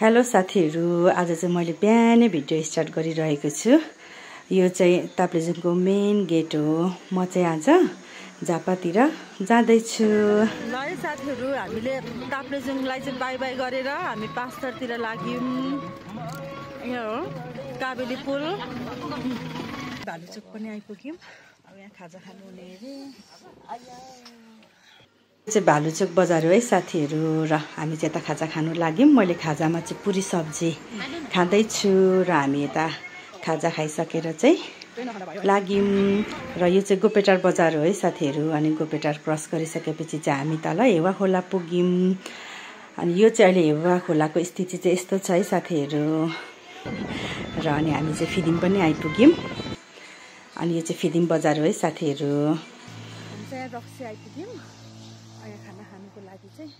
Hello साथीहरु, आज चाहिँ मैले बिहानै भिडियो स्टार्ट गरिरहेको छु। यो चाहिँ ताप्लेजुङको मेन गेट हो। म चाहिँ आज झापातिर जाँदै छु। ल है साथीहरु, हामीले ताप्लेजुङलाई चाहिँ बाइ बाइ गरेर हामी पास्टरतिर लाग्यौं। यहाँ हो काबेली पुल। भालुचोक पनि आइपुग्यौं। अब यहाँ खाजा खानु हुने रे। चाहिँ भालुचोक बजार हो है साथीहरु, र हामी चाहिँ यता खाजा खानु लाग्यौं। मैले खाजामा चाहिँ पुरी सब्जी खाँदै छु र हामी यता खाजा खाइसकेर चाहिँ लाग्यौं। र यो चाहिँ गोपेटार बजार हो है साथीहरु। अनि गोपेटार क्रस गरिसकेपछि चाहिँ हामी तल हेवा खोला पुग्यौं। अनि यो चाहिँ अहिले हेवा खोलाको स्थिति चाहिँ यस्तो छ है साथीहरु। र अनि हामी चाहिँ फिदिम पनि आइपुग्यौं। अनि यो चाहिँ फिदिम बजार हो है साथीहरु। हामी चाहिँ रक्सी आइपुग्यौं। खाना खानुको लागि चाहिँ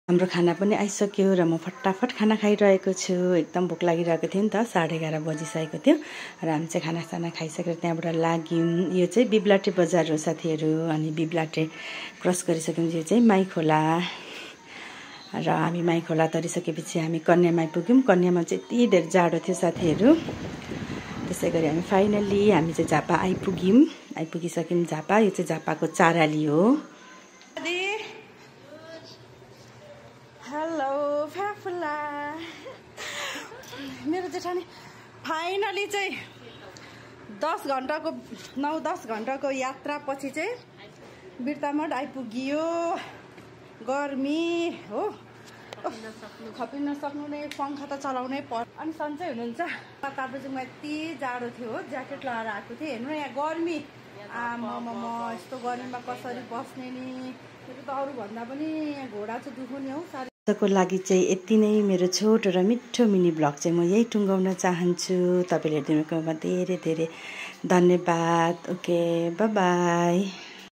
हाम्रो खाना पनि आइसक्यो र म फटाफट खाना खाइरहेको छु। एकदम भोक लागिरहेको थियो नि त, 11:30 बजिसकेको थियो। र हामी चाहिँ खानासाना खाइसकेर त्यहाँबाट लाग्यौं। यो चाहिँ बिब्लाटे बजार हो साथीहरु। अनि बिब्लाटे क्रस गरिसक्यौं। यो चाहिँ माइखोला। र हामी माइखोला तरिसकेपछि हामी कन्यामा आइपुग्यौं। कन्यामा चाहिँ यति धेरै जाडो थियो साथीहरु। त्यसैगरी हामी फाइनली हामी चाहिँ झापा आइपुगिसक्यौं झापा। यो चाहिँ झापाको चाराली हो। हेलो फ्याफुला, मेरो जेठानी फाइनली चाहिँ 9-10 घण्टाको यात्रा पछि चाहिँ बिर्तामठ आइपुगियो। गर्मी हो, खपिन नसक्नु नै, पंखा त चलाउनै पर्छ। अनि सन्चै हुनुहुन्छ? ताप्लेजुङमा यति जाडो थियो हो, ज्याकेट लगाएर आएको थिएँ। हेर्नु यहाँ गर्मी, आमामामा यस्तो गर्मीमा कसरी बस्ने नि। मेरो त अरू भन्दा पनि यहाँ घोडा चाहिँ दुख्ने हौ साह्रै। को लागि चाहिँ यति नै मेरो छोटो र मिठो मिनी ब्लग चाहिँ म यही टुङ्गाउन चाहन्छु। तपाईले हेर्दिनुकोमा धेरै धेरै धन्यवाद। Okay, bye bye.